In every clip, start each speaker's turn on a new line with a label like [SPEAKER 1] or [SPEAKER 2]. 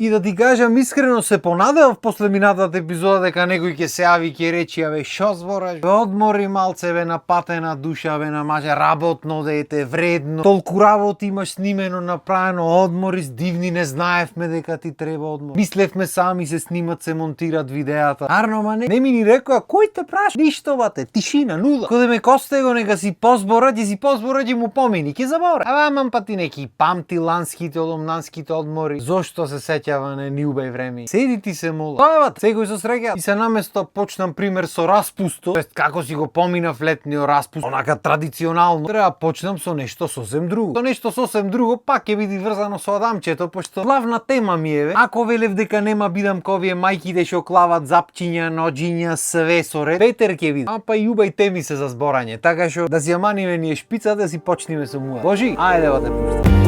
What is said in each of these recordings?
[SPEAKER 1] И да ти кажам искрено, се понадевав после минатата епизода дека некој ќе се јави и ќе речи абе шо збораш, бе одмори малце, бе напатена душа, бе на маже, работно дете, вредно, толку работи имаш снимено, направено, одмори дивни, не знаевме дека ти треба одмор. Мислевме сами се снимат, се монтират видеата. Арно, ма не ми ни рекоа, кој те праш? Ништо бате, тишина, нула. Коде ме косте го, нека си позбора, ќе му помини, ќе забора. Амам па ти неки памти ланските, одомнанските одмори. Зошто се сеќава на ниубај време? Седи ти се мола. Тоа бат, секој со среќа. И се наместо почнам пример со распусто, тоест како си го поминав летниот распуст, онака традиционално, треба почнам со нешто сосем друго. Со нешто сосем друго пак ќе биде врзано со Адамчето, пошто главна тема ми е, ако велев дека нема бидам ко овие мајките што клават запчиња, ноџиња, све со ред, Петер ќе биде. А па и убај теми се за зборање, така што да си јаманиме ние шпица, да си почнеме со муа. Божи, ајде да те пуштам.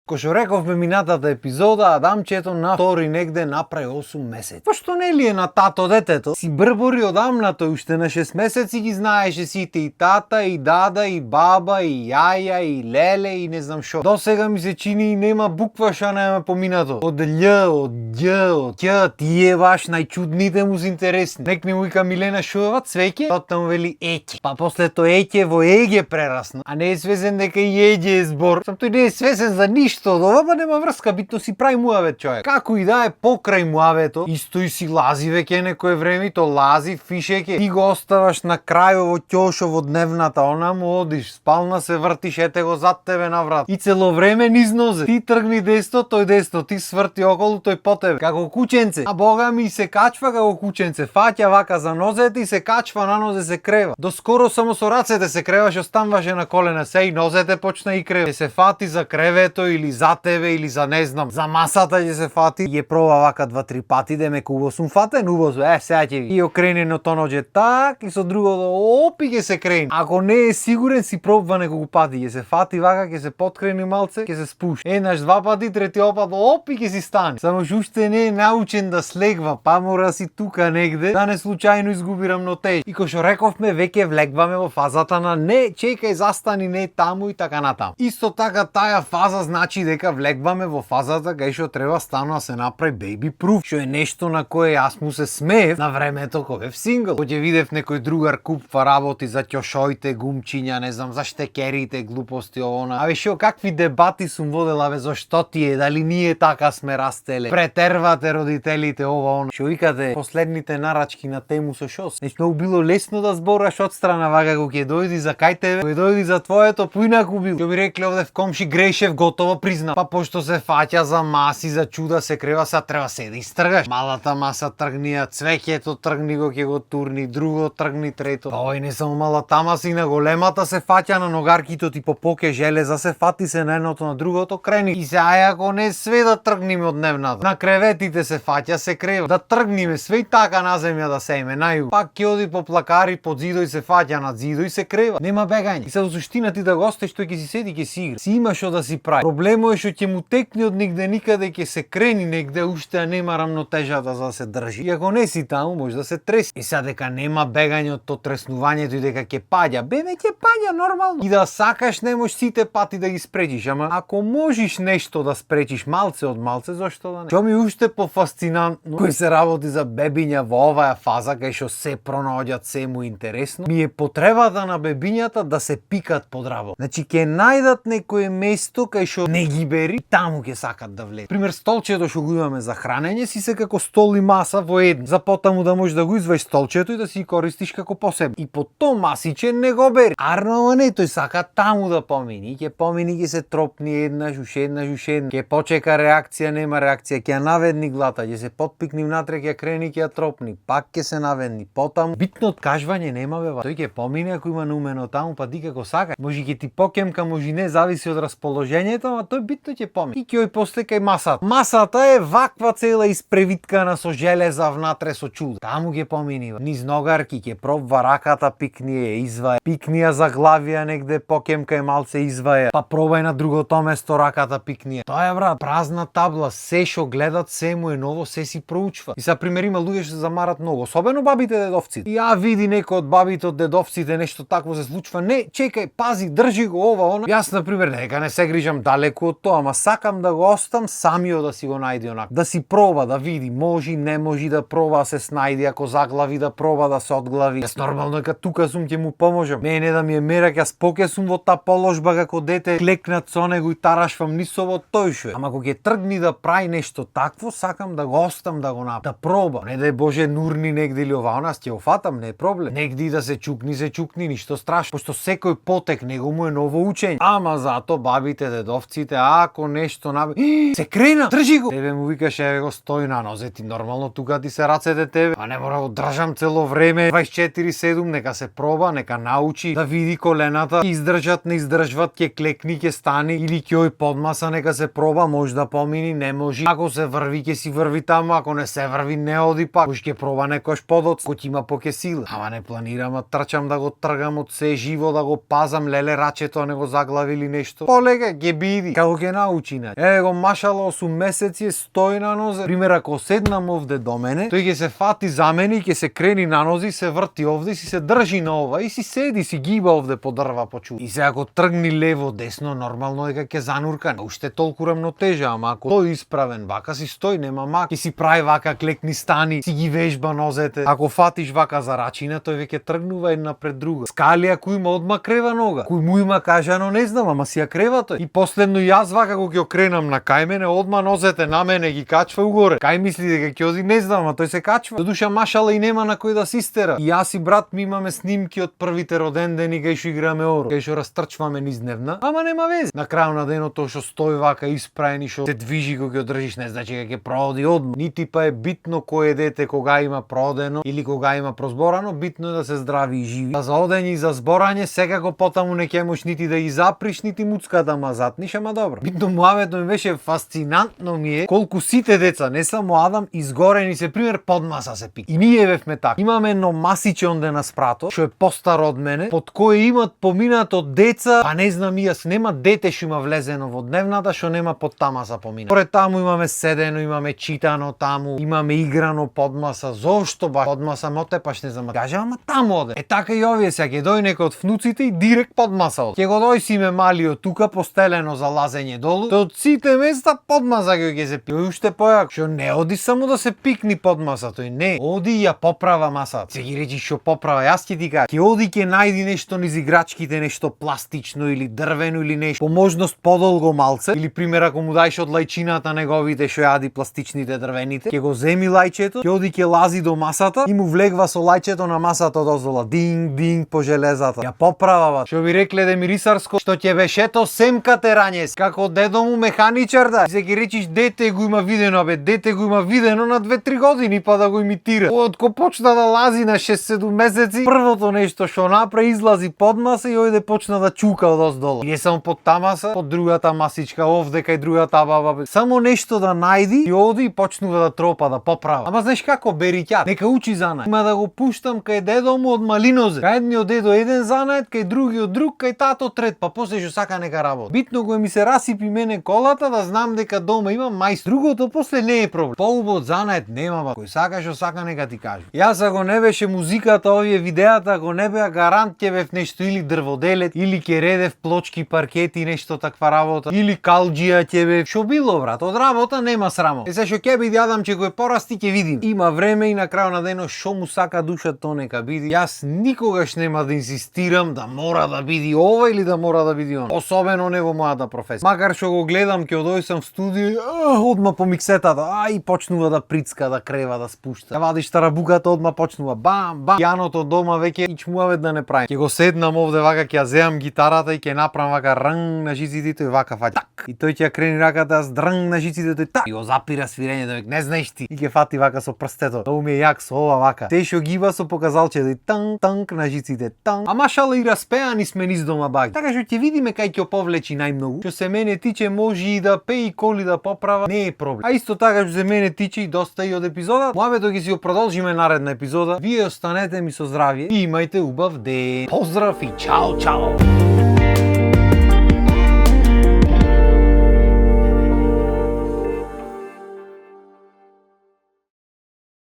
[SPEAKER 1] Ко што рековме минатата епизода, Адамчето на втори негде направи 8 месеци. Пошто не ли е на тато детето? Си брбори одамна, тој уште на 6 месеци ги знаеше сите, и тата, и дада, и баба, и јаја, и леле, и не знам шо. До сега ми се чини и нема буква што нема поминато. Од Л, од Ѓ, од Ќ, тие баш најчудните му се интересни. Нек ми вика Милена Шуева цвеќе, тоа му вели еќе. Па после тоа еќе во еге прерасна, а не е свесен дека и еќе е збор. Сам тој не е свесен за ништо. Ова па нема врска, битно си прави муавет човек. Како и да е покрај муавето, исто и си лази веќе некое време, то лази, фишеке. Ти го оставаш на крајово ќошо во дневната, она му одиш, спална се вртиш, ете го зад тебе на врат. И цело време низ нозе. Ти тргни десно, тој десно, ти сврти околу, тој по тебе. Како кученце. А бога ми се качва како кученце, фаќа вака за нозете и се качва на нозе, се крева. Доскоро само со рацете се креваш, останваше на колена, се и нозете почна и крева. Се фати за кревето или за тебе или за не знам, за масата ќе се фати. И ја проба вака 2-3 пати, да ме кубо сум фатен, убаво, сега ќе ви. И окренено то ноđe так и со другото опи ќе се крени. Ако не е сигурен, си пробва неколку пати, ќе се фати вака, ќе се подкрени малце, ќе се спушти. Еднаш, 2 пати, трети опат, опи ќе си стане. Само што уште не е научен да слегва, па мора си тука негде, да не случајно изгуби рамнотеж. И кој што рековме, веќе влегваме во фазата на не, чекај, застани, не таму и така натаму. Исто така таа фаза значи дека влегваме во фазата кај што треба стано да се направи baby proof, што е нешто на кое јас му се смеев на времето кога бев сингл. Кога видев некој другар купва работи за ќошоите, гумчиња, не знам, за штекерите, глупости овона. Абе шо, какви дебати сум водела, бе, зашто ти е, дали ние така сме растеле, претервате родителите ова она. Шо викате последните нарачки на тему со шо? Нешто било лесно да збораш од страна вака кога ќе дојди за кај тебе, кога дојди за твоето, поинаку бил. Ќе ми рекле овде в комши Грејшев готово призна. Па пошто се фаќа за маси, за чуда, се крева, са треба се да истргаш. Малата маса тргни, цвеќето тргни го, ќе го турни, друго тргни, трето. Па ој не само малата маса, и на големата се фаќа, на ногаркито ти по поке железа се фати, се на едното на другото крени. И сега ако не све да тргниме од дневната. На креветите се фаќа, се крева. Да тргниме све и така на земја да сееме, нају. Пак ќе оди по плакари, под зидој се фаќа на зидој и се крева. Нема бегање. И се во суштина ти да го остеш, тој ќе си седи, ќе си игра. Си има што да си прави. Проблемот е што ќе му текне од нигде никаде, ќе се крени негде, уште нема рамнотежата за да се држи. И ако не си таму, може да се треси. И сега дека нема бегање од то треснувањето и дека ќе паѓа, бебе ќе паѓа нормално. И да сакаш не можеш сите пати да ги спречиш, ама ако можеш нешто да спречиш малце од малце, зошто да не? Што ми уште пофасцинантно, кој се работи за бебиња во оваа фаза, кај што се пронаоѓаат, се му интересно, ми е потребата на бебињата да се пикат под работа. Значи ќе најдат некое место кај што не ги бери, таму ќе сакат да влезат. Пример, столчето што го имаме за хранење си се како стол и маса во едно. За потаму да можеш да го извадиш столчето и да си користиш како посебно. И по то масиче не го бери. Арно не, тој сака таму да помини. Ќе помини, ќе се тропни еднаш, уште еднаш, уште еднаш. Ќе почека реакција, нема реакција, ќе ја наведни глата, ќе се потпикни внатре, ќе крени, ќе ја тропни, пак ќе се наведни. Потаму битно откажвање нема бе. Тој ќе помине ако има наумено таму, па ти како сака. Може ќе ти покемка, може не, зависи од расположението, ама тој битно ќе помине. И ќе после кај масата. Масата е ваква цела испревиткана со железа внатре со чудо. Таму ќе поминива. Низ ногарки ќе пробва раката, пикни ја изваја. Пикни ја за главија негде покемка е малце изваја. Па пробај на другото место раката пикни ја. Тоа е брат, празна табла, се што гледат се му е ново, се си проучва. И за пример има луѓе што се замарат многу, особено бабите дедовците. И ја види некој од бабите од дедовците нешто такво се случува. Не, чекај, пази, држи го ова, она. Јас на пример нека не се грижам далеку од тоа, ама сакам да го остам самиот да си го најде онака. Да си проба, да види, може, не може да проба да се снајди, ако заглави да проба да се одглави. Јас нормално дека тука сум ќе му поможам. Не да ми е мерак, јас поке сум во таа положба како дете, клекнат со него и тарашвам нисово тој шо е. Ама кога ќе тргни да прави нешто такво, сакам да го остам да го направи, да проба. Не да е боже нурни негде или ова, она ќе офатам, не е проблем. Негде да се чукни, ништо страшно, пошто секој потек него му е ново учење. Ама зато бабите, дедовците, ако нешто се крена, држи го. Тебе му викаш еве го стои на нозе, ти нормално тука ти се рацете тебе. А не мора го држам цело време 24/7, нека се проба, нека научи да види колената, издржат, не издржват, ќе клекни, ќе стани или ќе ој подмаса, нека се проба, може да помини, не може. Ако се врви, ќе си врви таму, ако не се врви, не оди пак. Може ќе проба некош подоц, кој има поке сила. Ама не планирам да трчам да го тргам од се живо, да го пазам, леле рачето, не го заглави или нешто. Полека, ќе биди, како ќе научи на. Еве го машало 8 месеци стои на нозе. Пример, ако седнам овде до мене, тој ќе се фати за мене и ќе се крени на нози, се врти овде, си се држи на ова и си седи, си гиба овде по дрва по чуд. И се ако тргни лево, десно, нормално дека ќе занурка. Уште толку рамнотежа, ама ако тој исправен, вака си стои, нема мак, ќе си прави вака, клекни, стани, си ги вежба нозете. Ако фатиш вака за рачина, тој веќе тргнува една пред друга. Скали ако има одма крева нога, кој му има кажано не знам, ама си ја крева тој. И последно јас вака кога ќе окренам на кај мене, одма нозете на мене ги качва угоре. Кај мисли дека ќе оди не знам, а тој се качва. До душа машала и нема на кој да се истера. И јас и брат ми имаме снимки од првите родендени кај што играме оро, кај што растрчваме низ дневна, ама нема везе. На крајот на денот тоа што стои вака испраен и што се движи кога ќе одржиш, не значи дека ќе прооди одма. Нити па е битно кое дете кога има проодено или кога има прозборано, битно е да се здрави и живи. А за одење и за зборање секако потаму не ќе можеш нити да ги заприш, нити муцка да мазатниш, ама добро. Битно муавето ми беше фасцинантно ми е колку сите деца, не само Адам, изгорени се пример подмаса се пик. И ние бевме така. Имаме едно масиче онде на спрато, што е постар од мене, под кое имат поминато деца, па не знам и јас, нема дете што има влезено во дневната што нема под тамаса поминато. Поред таму имаме седено, имаме читано таму, имаме играно подмаса. Зошто ба подмаса мотепаш не знам. Каже, ама таму оде. Е така и овие се ќе дој некој од внуците и директ подмаса оде. Ќе го дој си ме малиот тука постелено за лазење долу. Тоа од сите места подмаса ќе се пи. Уште појак, што не оди само да се пикни подмаса, тој не. Оди и ја поправа масата. Се ги речи што поправа, јас ќе ти кажам. Ќе оди ќе најди нешто низ играчките, нешто пластично или дрвено или нешто. По можност подолго малце или пример ако му даеш од лајчината неговите што јади пластичните дрвените, ќе го земи лајчето, ќе оди ќе лази до масата и му влегва со лајчето на масата дозвола динг динг по железата. Ја поправава. Што би рекле Демирисарско, што ќе беше то семка терањес, како дедо му механичар да. Се ги речиш дете го има видено, бе, дете го има видено на 2-3 години па да го имитира. Од ко почна да лази на 6-7 месеци, првото нешто што направи излази под маса и ојде почна да чука одоздолу. Не само под тамаса, под другата масичка овде кај другата баба. Само нешто да најди и оди и почнува да тропа, да поправа. Ама знаеш како бериќат, нека учи занает. Има да го пуштам кај дедо му од малинозе. Кај едниот дедо еден занает, кај другиот друг, кај тато трет, па после што сака нека работи. Битно го ми се расипи мене колата да знам дека дома имам мајстор. Другото после не е проблем. Поубав занает нема, ба. Кој сака што сака нека ти кажу. Јас ако не беше музиката, овие видеата, ако не беа гарант ќе бев нешто или дрводелет, или ќе редев плочки, паркети, нешто таква работа, или калџија ќе бев. Што било брат, од работа нема срамо. Е се што ќе биде Адам че кој порасти ќе видим. Има време и на крајот на денот што му сака душа то нека биде. Јас никогаш нема да инсистирам да мора да биде ова или да мора да биде она. Особено не во мојата професија. Макар што го гледам ќе одој сам в студио, одма по миксетата, и почнува да прицка, да крева, да спушта. Ја вадиш тарабуката, одма почнува бам бам. Јаното дома веќе ичмуавет да не прави. Ќе го седнам овде вака, ќе ја земам гитарата и ќе направам вака рнг на жиците и вака фаќа так. И тој ќе ја крени раката, аз дрнг на жиците тој так. И го запира свирењето, век не знаеш ти. И ќе фати вака со прстето. Тоа ми е јак со ова вака. Те што гиба со показалчето и танк танк на жиците танк. А машала и распеани сме низ дома баѓа. Така што ќе видиме кај ќе повлечи најмногу. Што се мене тиче може и да пее и коли да поправа, не е проблем. А исто така што се мене тиче и доста и од епизода. Муабето ги си го продолжиме наредна епизода. Вие останете ми со здравје и имајте убав ден. Поздрав и чао чао.